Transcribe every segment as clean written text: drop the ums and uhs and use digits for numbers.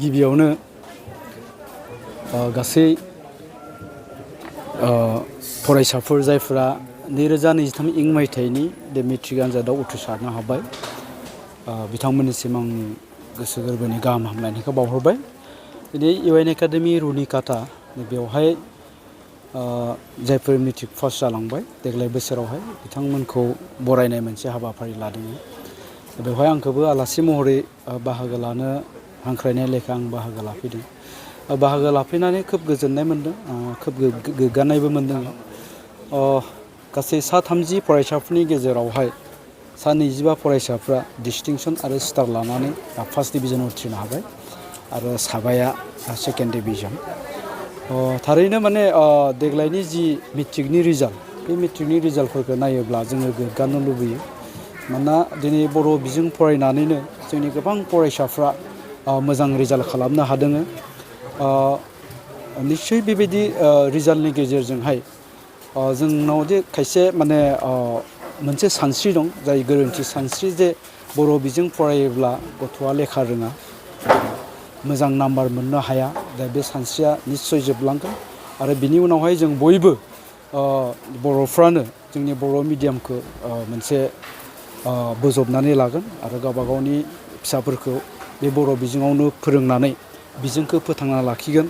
गिबियावनो गासै फरायसाफोर जायफोरा 2023 इं मायथाइनि बे मेट्रिक आनजादाव उथ्रिसारनो हाबाय बिथांमोननिसिम आंनि गोसो गोरबोनि गाहाम हामलायनायखौ बावहरबाय। दिनै इउएन एकाडेमि रुनिकाटा बेवहाय जायफोर मेट्रिक पास जालांबाय देग्लाय बोसोरावहाय बिथांमोनखौ बरायनाय मोनसे हाबाफारि लादों। बेवहाय आंखौबो आलासि महरै बाहागो लानो हांख्रायनाय लेखा आं बाहागो लाफैदों। बाहागो लाफैनानै खोब गोजोननाय मोनदों, खोब गोग्गानायबो मोनदों। गासै 30 फरायसाफोरनि गेजेरावहाय 25 फरायसाफ्रा डिस्टिंसन आरो स्टार लानानै फार्स्ट डिभिजन उथ्रिनो हाबाय आरो साबाया सेकेन्ड डिभिजन। थारैनो माने देग्लायनि जि मेट्रिकनि रिजाल्ट बे मेट्रिकनि रिजाल्टफोरखौ नायोब्ला जोङो गोग्गानो लुबैयो। मानोना दिनै बर' बिजों फरायनानैनो जोंनि गोबां फरायसाफ्रा मोजां रिजाल्ट खालामनो हादों। निश्चय बेबायदि रिजाल्टनि गेजेरजोंहाय जोंनाव जे खायसे माने मोनसे सानस्रि दं, जाय गोरोन्थि सानस्रि जे बर' बिजों फरायोब्ला गथ'आ लेखा रोङा, मोजां नाम्बार मोननो हाया। दा बे सानस्रिया निश्चय जोबलांगोन आरो बिनि उनावहाय जों बयबो बर'फ्रानो जोंनि बर' मिडियामखौ मोनसे बोजबनानै लागोन आरो गावबा गावनि फिसाफोरखौ बे बर' बिजोङावनो फोरोंनानै बिजोंखौ फोथांना लाखिगोन,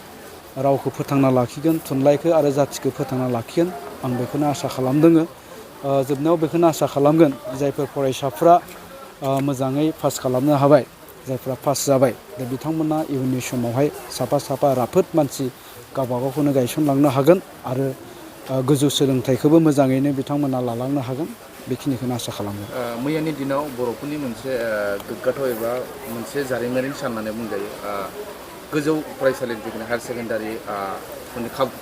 रावखौ फोथांना लाखिगोन, थुनलाइखौ आरो जाथिखौ फोथांना लाखिगोन। आं बेखौनो आसा खालामदों। जोबनायाव बेखौनो आसा खालामगोन जायफोर फरायसाफ्रा मोजाङै पास खालामनो हाबाय, जायफ्रा पास जाबाय, दा बिथांमोना इयुननि समावहाय साफा साफा राफोद मानसि गावबा गावखौनो गायसनलांनो हागोन आरो गोजौ सोलोंथाइखौबो मोजाङैनो बिथांमोना लालांनो हागोन। बेखिनिखौनो आसा खालामो। मैयानि दिनाव बर'फोरनि मोनसे गोग्गाथाव एबा मोनसे जारिमिनारि सान होननानै बुंजायो। गोजौ फरायसालि जिखुनु हायार सेकेन्डारि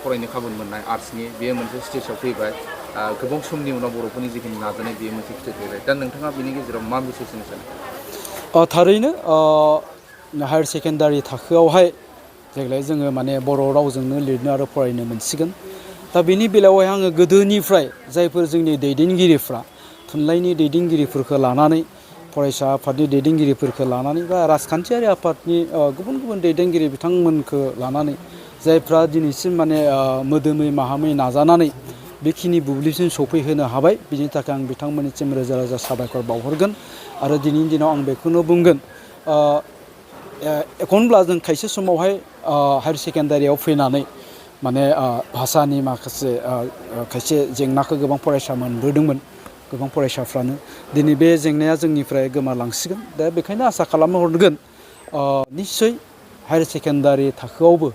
फरायनो खाबु मोननाय आर्ट्सनि बेयो मोनसे स्टेजाव फैबाय। गोबां समनि उनाव बर'फोरनि जिखिनि नाजानाय बेयो मोनसे फिथाइ थायबाय। दा नोंथाङा बेनि गेजेराव मा मेसेज होनो सानो? थारैनो हायार सेकेन्डारि थाखोआवहाय देग्लाय जोङो माने बर' रावजोंनो लिरनो आरो फरायनो मोनसिगोन। दा बेनि बेलायावहाय आङो गोदोनिफ्राय जायफोर जोंनि दैदेनगिरिफ्रा थुनलाइनि दैदेनगिरिफोरखौ लानानै, फरायसा आफादनि दैदेनगिरिफोरखौ लानानै बा राजखान्थियारि आफादनि गुबुन गुबुन दैदेनगिरि बिथांमोनखौ लानानै जायफ्रा दिनैसिम माने मोदोमै माहामै नाजानानै बेखिनि बुब्लिसिम सफैहोनो हाबाय, बिनि थाखाय आं बिथांमोननिसिम रोजा रोजा साबायखर बावहरगोन। आरो दिनैनि दिनाव आं बेखौनो बुंगोन, एखनब्ला जों खायसे समावहाय हायार सेकेन्डारियाव फैनानै माने भाषानि माखासे खायसे जेंनाखौ गोबां फरायसा मोनबोदोंमोन, गोबां फरायसाफ्रानो। दिनै बे जेंनाया जोंनिफ्राय गोमालांसिगोन। दा बेखायनो आसा खालामनो हरगोन निस्सय हायार सेकेन्डारि थाखोआवबो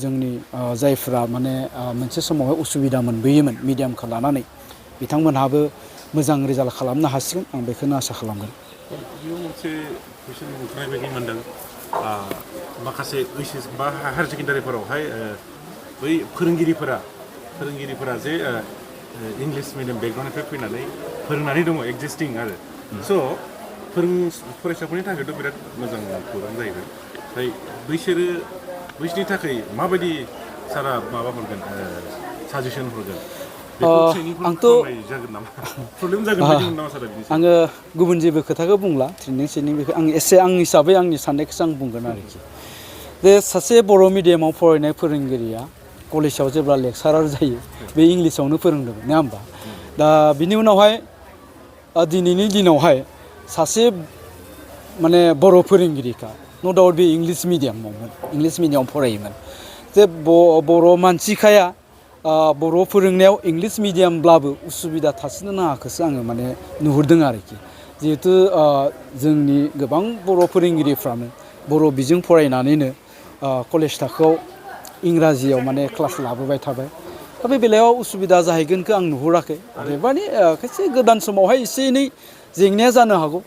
जोंनि जायफ्रा माने मोनसे समावहाय उसुबिदा मोनबोयोमोन मिडियामखौ लानानै, बिथांमोनहाबो मोजां रिजाल्ट खालामनो हासिगोन। आं बेखौनो आसा खालामगोन। बेयाव मोनसे कुइसन ओंखारनाय बायदि मोनदों, माखासे ओइचएस बा हायार सेकेन्डारिफोरावहाय बै फोरोंगिरिफोरा जे इंलिस मिडियाम बेकग्राउन्डनिफ्राय फैनानै फोरोंनानै दङ एक्जिस्टिं आरो स' फरायसाफोरनि थाखायथ' बिराद मोजां खौरां जाहैबाय। ओमफ्राय बैसोरनि थाखाय माबायदि सारा माबा हरगोन, साजेसन हरगोन? आंथ' आङो गुबुन जेबो खोथाखौ बुंला, ट्रेनिं बेखौ आं एसे आंनि हिसाबै आंनि साननायखौसो आं बुंगोन आरोखि। जे सासे बर' मिडियामाव फरायनाय फोरोंगिरिया कलेजाव जेब्ला लेक्सारार जायो बे इंलिसावनो फोरोंदोंमोन, नङा होमबा? दा बिनि उनावहाय दिनैनि दिनावहाय सासे माने बर' फोरोंगिरिखा न' डाउट बे इंलिस मिडियामाव फरायोमोन। जे बर' मानसिखाया बर' फोरोंनायाव इंलिस मिडियामब्लाबो उसुबिदा थासिनो नाङाखौसो आङो माने नुहुरदों आरोखि। जिहेथु जोंनि गोबां बर' फोरोंगिरिफ्रानो बर' बिजों फरायनानैनो कलेज थाखोआव इंराजियाव माने क्लास लाबोबाय थाबाय। दा बे बेलायाव उसुबिदा जाहैगोनखौ आं नुहुराखै। माने खायसे गोदान समावहाय एसे एनै जेंनाया जानो हागौ।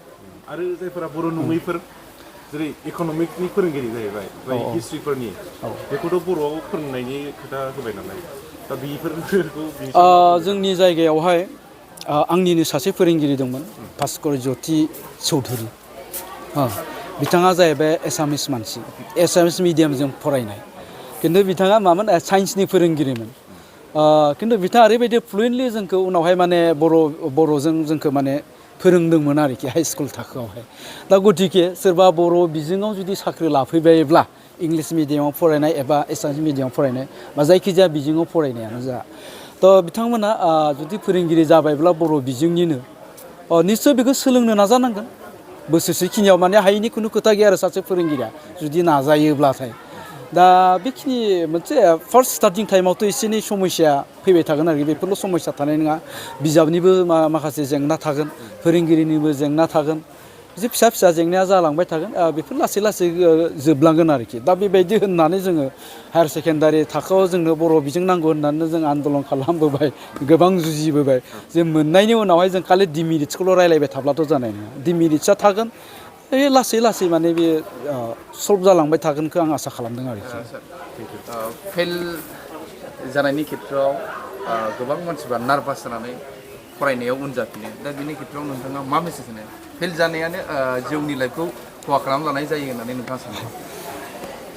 आरो जायफोरा बर' नङैफोर, जेरै इक'नमिक्सनि फोरोंगिरि जाहैबाय, ओमफ्राय हिस्ट्रिफोरनि बेखौथ' बर'आव फोरोंनायनि खोथा होबाय नालाय, दा बेफोरखौ जोंनि जायगायावहाय आंनिनो सासे फोरोंगिरि दंमोन, भास्कर ज्योति चौधुरि। बिथाङा जाहैबाय एसामिस मानसि, एसामिस मिडियामजों फरायनाय। खिन्थु बिथाङा मामोन, साइन्सनि फोरोंगिरिमोन। खिन्थु बिथाङा ओरैबायदि फ्लुयेन्टलि जोंखौ उनावहाय माने बर'जों जोंखौ माने फोरोंदोंमोन आरोखि हाइ स्कुल थाखोआवहाय दा गतिके सोरबा बर' बिजोङाव जुदि साख्रि लाफैबायब्ला इंलिस मिडियामाव फरायनाय एबा एसामिस मिडियामाव फरायनाय बा जायखिजाया बिजोङाव फरायनायानो जा थ' बिथांमोना जुदि फोरोंगिरि जाबायब्ला बर' बिजोंनिनो निस्सय बेखौ सोलोंनो नाजानांगोन बोसोरसे खिनियाव माने हायैनि खुनु खोथा गैया आरो सासे फोरोंगिरिया जुदि नाजायोब्लाथाय दा बेखिनि मोनसे फार्स्ट स्टार्टिं टाइमावथ' एसे एनै समस्या फैबाय थागोन आरोखि बेफोरल' समस्या थानाय नङा बिजाबनिबो माखासे जेंना थागोन फोरोंगिरिनिबो जेंना थागोन एसे फिसा फिसा जेंनाया जालांबाय थागोन बेफोर लासै लासै जोबलांगोन आरोखि दा बेबायदि होननानै जोङो हायार सेकेन्डारि थाखोआव जोंनो बर' बिजों नांगौ होननानै जों आन्दलन खालामबोबाय गोबां जुजिबोबाय जों मोननायनि उनावहाय जों खालि डिमेरिट्सखौल' रायलायबाय थाब्लाथ' जानाय नङा डिमेरिट्सआ थागोन लासै लासै माने बे सल्भ जालांबाय थागोनखौ आं आसा खालामदों आरोखि फेल जानायनि खेथ्रआव गोबां मानसिफ्रा नार्भास जानानै फरायनायाव उन जाफिनो दा बिनि खेथ्रआव नोंथाङा मा मेसेज होनो फेल जानायानो जिउनि लाइफखौ खहा खालाम लानाय जायो होननानै नोंथाङा सानो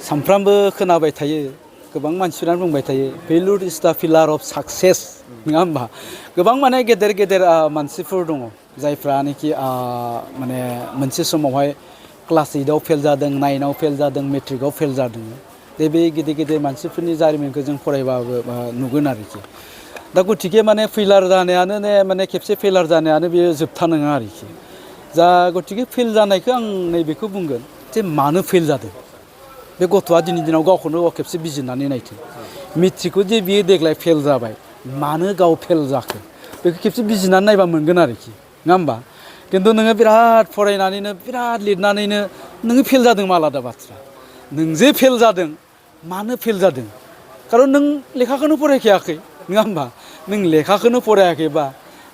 सानफ्रामबो खोनाबाय थायो गोबां मानसिफ्रानो बुंबाय थायो फेलुर is the pillar of success नङा होमबा गोबां माने गेदेर गेदेर मानसिफोर दङ जायफ्रानोखि माने मोनसे समावहाय क्लास 8आव फेल जादों 9आव फेल जादों मेट्रिकआव फेल जादों बे गेदेर गेदेर मानसिफोरनि जारिमिनखौ जों फरायबाबो नुगोन आरोखि दा गतिके माने फेलार जानायानो माने खेबसे फेलार जानायानो बेयो जोबथा नङा आरोखि जा गतिके फेल जानायखौ आं नैबेखौ बुंगोन जे मानो फेल जादों बे गथ'आ दिनै दिनाव गावखौनो गाव खेबसे बिजिरनानै नायथों मेट्रिकखौ जे बियो देग्लाय फेल जाबाय मानो गाव फेल जाखो बेखौ खेबसे बिजिरनानै नायबा मोनगोन आरोखि नङा होमबा खिन्थु नोङो बिराद फरायनानैनो बिराद लिरनानैनो नोङो फेल जादों आलादा बाथ्रा नों जे फेल जादों मानो फेल जादों खारन नों लेखाखौनो फरायखायाखै नङा होमबा नों लेखाखौनो फरायाखैबा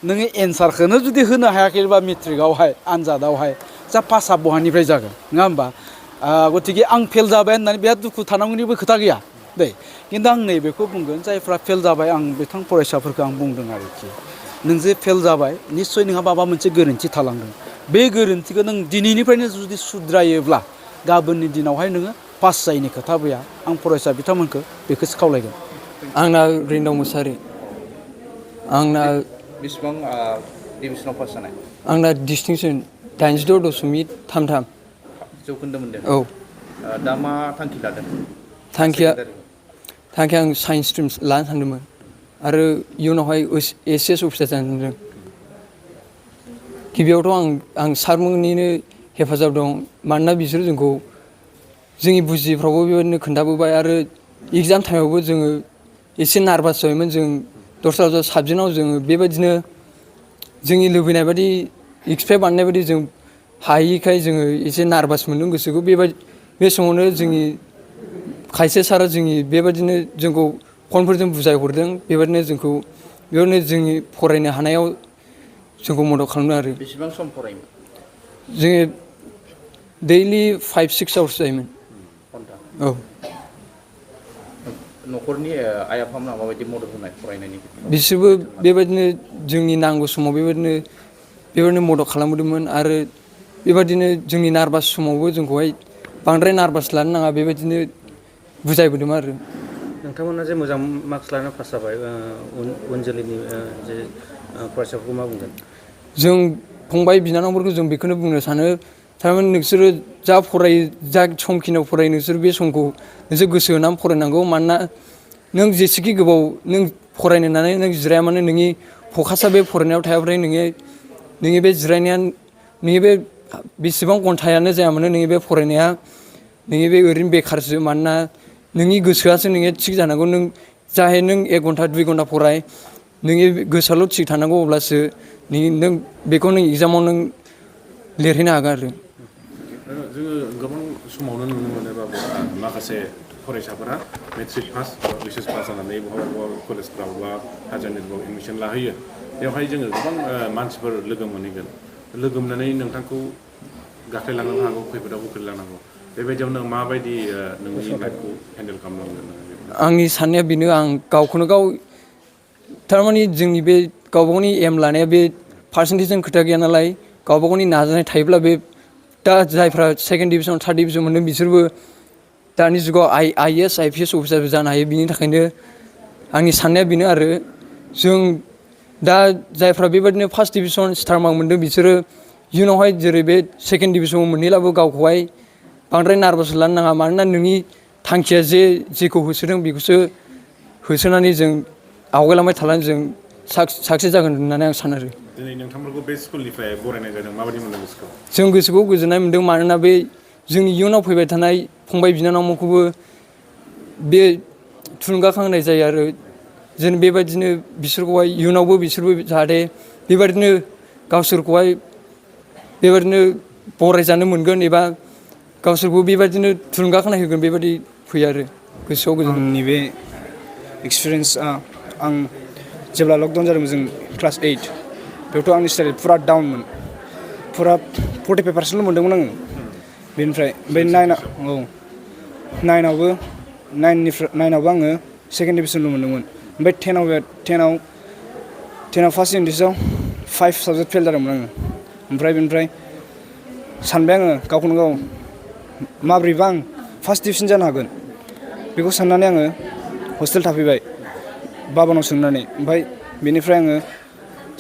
नोङो एन्सारखौनो जुदि होनो हायाखैबा मेट्रिकआवहाय आनजादावहाय जा पासआ बहानिफ्राय जागोन नङा होमबा गतिके आं फेल जाबाय होननानै बिराद दुखु थानांगौनिबो खोथा गैया दै खिन्थु आं नैबेखौ बुंगोन जायफ्रा फेल जाबाय आं बिथां फरायसाफोरखौ आं बुंदों आरोखि नों जे फेल जाबाय निस्सय नोंहा माबा मोनसे गोरोन्थि थालांदों बे गोरोन्थिखौ नों दिनैनिफ्रायनो जुदि सुद्रायोब्ला गाबोननि दिनावहाय नोङो पास जायैनि खोथा गैया आं फरायसा बिथांमोनखौ बेखौसो खावलायगोन आंना रिन्दाव मुसाहारि आंना बेसेबां डिभिजनाव पास जानाय आंना डिस्टिंसन 86.33 जौखोन्दो मोनदों औ दा मा थांखि लादों थांखिया आं साइन्स स्ट्रिम लानो सानदोंमोन आरो इयुनावहाय एसिएस अफिसार जानो सानदों गिबियावथ' आं सारमोननिनो हेफाजाब दं मानोना बिसोर जोंखौ जोंनि बुजिफ्रावबो बेबायदिनो खोन्थाबोबाय आरो एग्जाम टाइमावबो जोङो एसे नार्भास जायोमोन जों दस्रा साबजेक्टआव जोङो बेबायदिनो जोंनि लुबैनाय बायदि एक्सपेक्ट बानायनाय बायदि जों हायिखाय जोङो एसे नार्भास मोनदों गोसोखौ बे समावनो जोंनि खायसे सारा जोंनि बेबायदिनो जोंखौ फनफोरजों बुजायहरदों बेबायदिनो जोंनि फरायनो हानायाव जोंखौ मदद खालामदों आरो बेसेबां सम फरायोमोन जोङो दैलि 5-6 आवार्स जायोमोन औ न'खरनि आइ आफामोना माबायदि मदद होनाय फरायनायनि बिसोरबो बेबायदिनो जोंनि नांगौ समाव बेबायदिनो मदद खालामबोदोंमोन आरो बेबायदिनो जोंनि नार्भास समावबो जोंखौहाय बांद्राय नार्भास लानो नाङा बेबायदिनो बुजायबोदोंमोन आरो नोंथांमोना जे मोजां मार्क्स लानानै पास जाबाय उन जोलैनि जे फरायसाफोरखौ मा बुंगोन जों फंबाय बिनानावफोरखौ जों बेखौनो बुंनो सानो थारमाने नोंसोरो जा फरायो जा समखिनियाव फरायो नोंसोर बे समखौ नोंसोर गोसो होनानै फरायनांगौ मानोना नों जेसेखि गोबाव नों फरायनो होननानै नों जिराया मानो नोंनि फकासआ बे फरायनायाव थायाब्लाथाय नोंनि बे जिरायनाया नोंनि बे बेसेबां घन्टायानो जाया मानो नोंनि बे फरायनाया नोंनि बे ओरैनो बेखारसो मानोना नोंनि गोसोआसो नोंनि थिग जानांगौ नों जाहे नों 1 घन्टा 2 घन्टा फराय नोंनि गोसोआल' थिग थानांगौ अब्लासो नों बेखौ नों एग्जामाव नों लिरहैनो हागोन आरो जोङो गोबां समावनो नुनो मोनोबाबो माखासे फरायसाफोरा मेट्रिक पास ओइस पास जानानै बहाबा कलेजफ्राव बा हायार सेकेन्डारिफ्राव एडमिसन लाहैयो बेवहाय जोङो गोबां मानसिफोर लोगो मोनहैगोन लोगो मोननानै नोंथांखौ गाख्लायलांनो हागौ खैफोदाव गोख्लैलांनांगौ बेबायदियाव नों माबायदि नोंनि लाइफखौ हेन्डेल खालामनांगोन आंनि साननाया बेनो आं गावखौनो गाव थारमाने जोंनि बे गावबा गावनि एम लानाया बे पार्सेन्टेजजों खोथा गैया नालाय गावबा गावनि नाजानाय थायोब्ला बे दा जायफ्रा सेकेन्ड डिभिजन थार्ड डिभिजन मोनदों बिसोरबो दानि जुगाव IAS IPS अफिसारबो जानो हायो बिनि थाखायनो आंनि साननाया बेनो आरो जों दा जायफ्रा बेबायदिनो फार्स्ट डिभिजन स्टार मार्क मोन्दों बिसोरो इयुनावहाय जेरै बे सेकेन्ड डिभिजन मोनहैलाबो गावखौहाय बांद्राय नार्भास लानो नाङा मानोना नोंनि थांखिया जेखौ होसोदों बेखौसो होसोनानै जों आवगायलांबाय थानानै जों साक्सेस जागोन होननानै आं सानो आरो दिनै नोंथांमोनखौ बे स्कुलनिफ्राय बरायनाय जादों माबायदि मोनदों गोसोखौ जों गोसोखौ गोजोननाय मोन्दों मानोना बे जोंनि इयुनाव फैबाय थानाय फंबाय बिनानावमोनखौबो बे थुलुंगाखां होनाय जायो आरो जों बेबायदिनो बिसोरखौहाय इयुनावबो बिसोरबो जाहाथे बेबायदिनो गावसोरखौहाय बेबायदिनो बरायजानो मोनगोन एबा गावसोरखौ बेबायदिनो थुलुंगाखांनाय होगोन बेबायदि फैयो आरो गोसोआव गोजोन आंनि बे एक्सपिरियेन्सआ आं जेब्ला लकडाउन जादोंमोन जों क्लास 8 बेयावथ' आंनि स्टाडि फुरा डाउनमोन फुरा 45% मोन्दोंमोन आङो बेनिफ्राय बे नाइनावबो आङो सेकेन्ड डिभिजनल' मोन्दोंमोन ओमफ्राय 10आव फार्स्ट इंलिसाव 5 साबजेक्ट फेल जादोंमोन आङो ओमफ्राय बेनिफ्राय सानबाय आङो गावखौनो गाव माब्रैबा आं फार्स्ट डिभिजन जानो हागोन बेखौ साननानै आङो हस्टेल थाफैबाय बाबानाव सोंनानै ओमफ्राय बेनिफ्राय आङो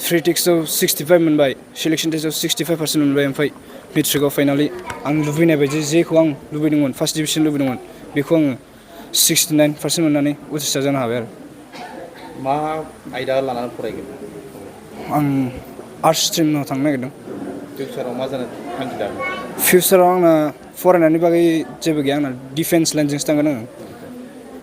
फ्रि टेक्स्टआव 65 मोनबाय सिलेक्सन टेस्टआव 65% मोनबाय ओमफ्राय मेट्रिकआव फाइनालि आं लुबैनाय बायदि जेखौ आं लुबैदोंमोन फार्स्ट डिभिजन लुबैदोंमोन बेखौ आङो 69% मोननानै उथ्रिसार जानो हाबाय आरो मा आयदा लानानै फरायगोन आं आर्ट्स स्ट्रिमाव थांनो नागिरदों फिउचाराव मा जानो थांखि लादों फिउचाराव आंना फरायनायनि बागै जेबो गैया आंना डिफेन्स लाइनजोंसो थांगोन आङो